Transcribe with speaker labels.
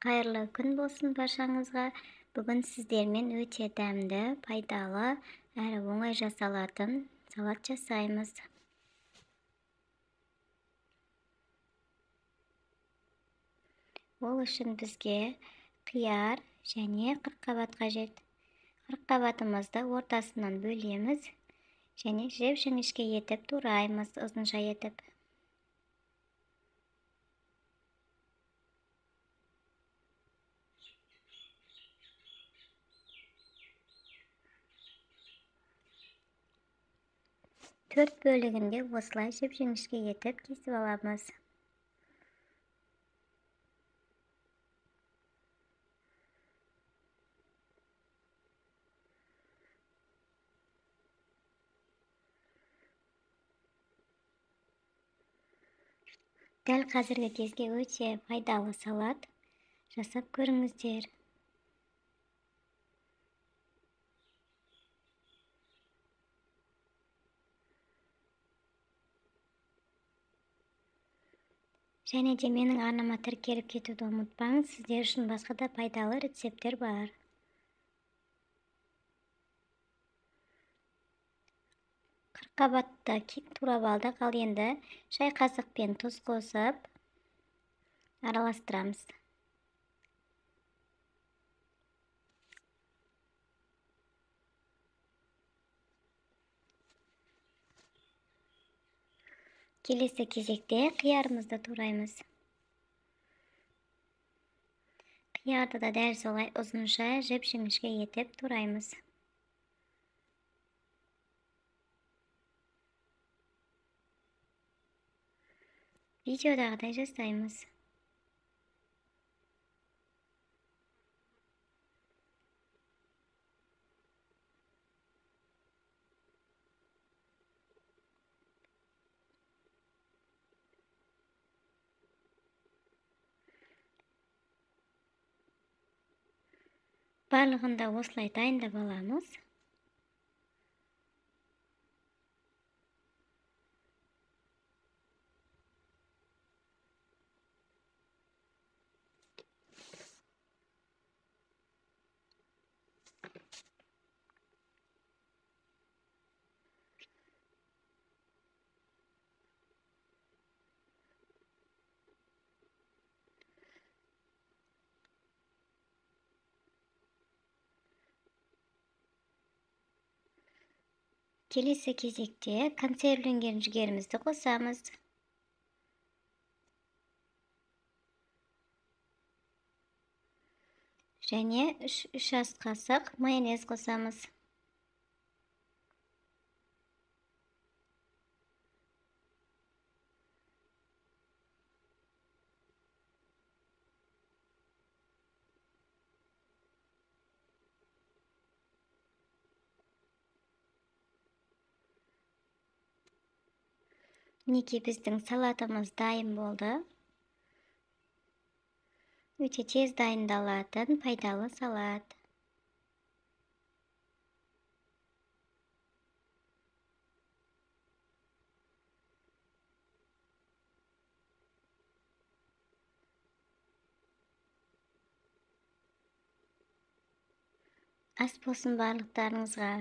Speaker 1: Қайырлы күн болсын баршаңызға. Бүгін сіздермен өте дәмді, пайдалы, әрі оңай жасалатын салат жасаймыз. Ол үшін бізге қияр және қырыққабат қажет. Қырыққабатымызды ортасынан бөлеміз және жіп-жіңішке етіп тураймыз, ұзынша етіп. Төрт бөлігінде осылай жіп-жіңішке етіп кесіп аламыз. Дәл қазіргі кезге өте пайдалы салат жасап көріңіздер. Және де менің арнама тіркеліп кетуді ұмытпаңыз. Сіздер үшін басқа да пайдалы рецепттер бар. Қырыққабатты турап алдық. Ал енді шай қасықпен тұз қосып араластырамыз. Келесі кезекте қиярымызды тураймыз. Қиярды да дәл солай ұзынша жіп-жіңішке етіп тураймыз. Видеодағыдай жасаймыз. Барлығын да осылай дайындап аламыз. Келесі кезекте консервіленген жүгерімізді қосамыз. Және 3 ас қасық майонез қосамыз. Мінекей біздің салатымыз дайын болды. Өте тез дайындалатын пайдалы салат. Ас болсын барлықтарыңызға.